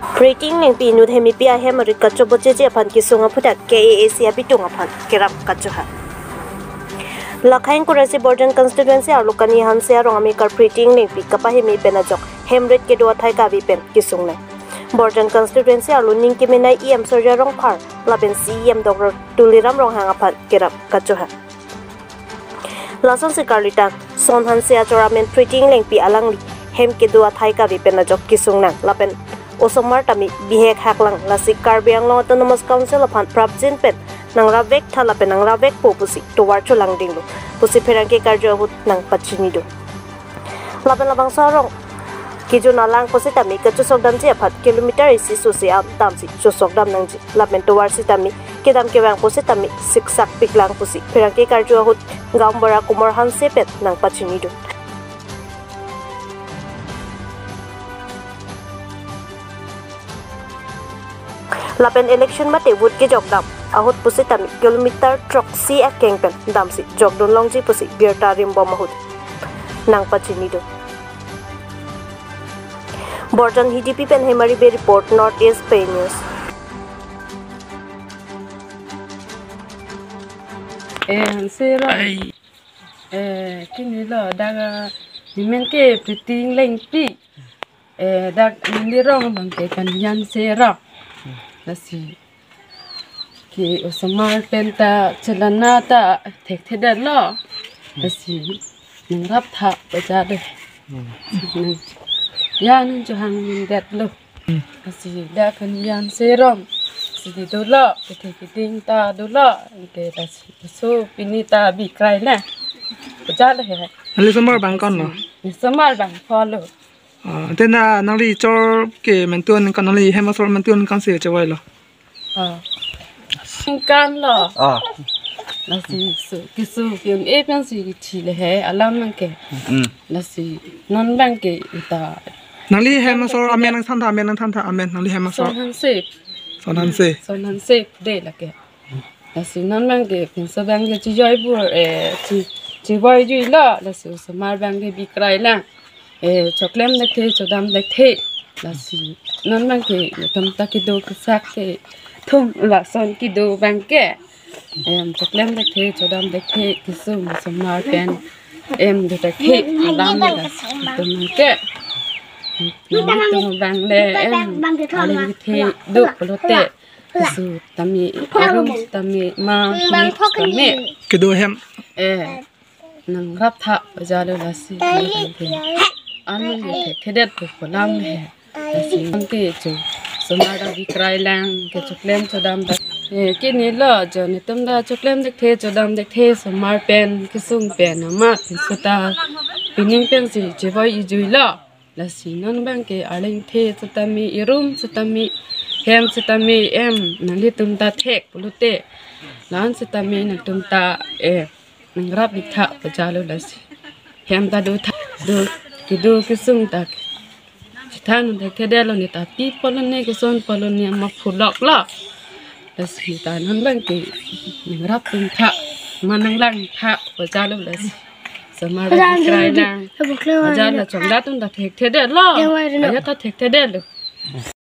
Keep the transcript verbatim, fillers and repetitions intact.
Priti Englengpi inut Hemipi ahem arit kachobocheji aphan kesung aphuthak K A A C abitung aphan kerap kachohang. Lakhaing Kurasi Borjan constituency arlo Kani Hanse arong amekar Priti Englengpi kapaheme pen ajok hemrit kedo athai kave pen kesung nang. Borjan constituency arlo ning kemenei E M Surjya Rongphar lapen C E M Doctor Tuliram Ronghang aphan kerap kachohang. Lasonsi karlitang Son Hanse achor amen Priti Englengpi alangli hem kedo athai kave pen ajok kesung nang lapen osomar tame bihek haklang, lasi Karbi Anglong Autonomous Council aphan prapjin pen nangrap vektha lapen nangrap vekpo pusi tovar cholangdinglo pusi pherangke karju ahut nangpachinidun. Lapen labangso arong kejun alang pusitame kachosokdamji aphan kilometer isi susi am damsi chosokdam nangji. Lapen tovar sitame kedam kevang pusitame siksak piklang pusi pherangke karju ahut gaonbura Kumar Hanse pen nangpachinidun. Lapen election mate vote kejokdam ahut pusitame kilometer throksi akeng pen damsi jokdun longji pusi birta rimbom ahut nangpachinidun. Borjan Hidipi pen Hemari Bey report, North East Pei News. Eh, Hanse arong. Ai. Eh, kinilo, dak, ah, nemen ke Priti Englengpi. Eh, dak neli rong abang ke Kani Hanse arong. Lasi ke osomar pen ta chelana ta thekthedetlo. Lasi nangrap tha baja de. Nang, ya nangchohangdetlo. Lasi dak Kani Hanse arong si dolo, kethe keding ta dolo, ke lasi so pini ta bikrai na. Baja le he. Neli osomar abang konlo? Neli osomar abang konlo. Ah, tena nangli chor ke mentu aningkan, nangli hem asor mentu aningkan si chevailo? Ah. Ningkanlo. Ah. Lasi so, keso ke-un-e pensi kethi le he, alam nang ke. Hmm. Lasi non abang ke ita. Nangli hem asor amen nangthan tha, amen nangthan tha, amen, nangli hem asor. Son Hanse. Son Hanse. Son Hanse de lake. Lasi non abang ke pinso abang ke chijoi bur, eh, chi, chivoijuilo, lasi osomar abang ke bikrai lang. Eh, choklem dekthe, chodam dekthe. Lasi non abang ke netum ta kedo kesak kethom lason kedo abang ke. Em, choklem dekthe, chodam dekthe, kesung osomar pen. Em, do dekthe, alam lasi netum abang ke. Netum abang le, em, aling kethe do pulote. Keso tame, arum tame, ma, tame. Kedo hem. Eh, nangrap tha bajalo lasi. Anu ye thekthedet pu pulang he. Lasi nang ke cho. Osomar ta bikrai lang, ke choklem chodam ta. Eh, kinilo, jo netum ta choklem dekthe, chodam dekthe, osomar pen, kesung pen, amat, pinso ta. Pining pensi chivoi-ijuilo. Lasi non abang ke arleng the setame, irum setame, hem setame, em, nanglitum ta thek pulote. Lan setame nangtum ta, eh, nangrap ik tha bajalo lasi. Hem ta do tha, do, kedo kesung ta. Chithan thekthedetlo, ne ta pi pulo ne, keson pulo ne, ma phuloklo. Lasi ta non abang ke nangrap tum tha, ma nanglang tha bajalo lasi. Osomar bikrai lang. Bajalo chongda atum ta thekthedetlo. Aya ta thekthedetlo.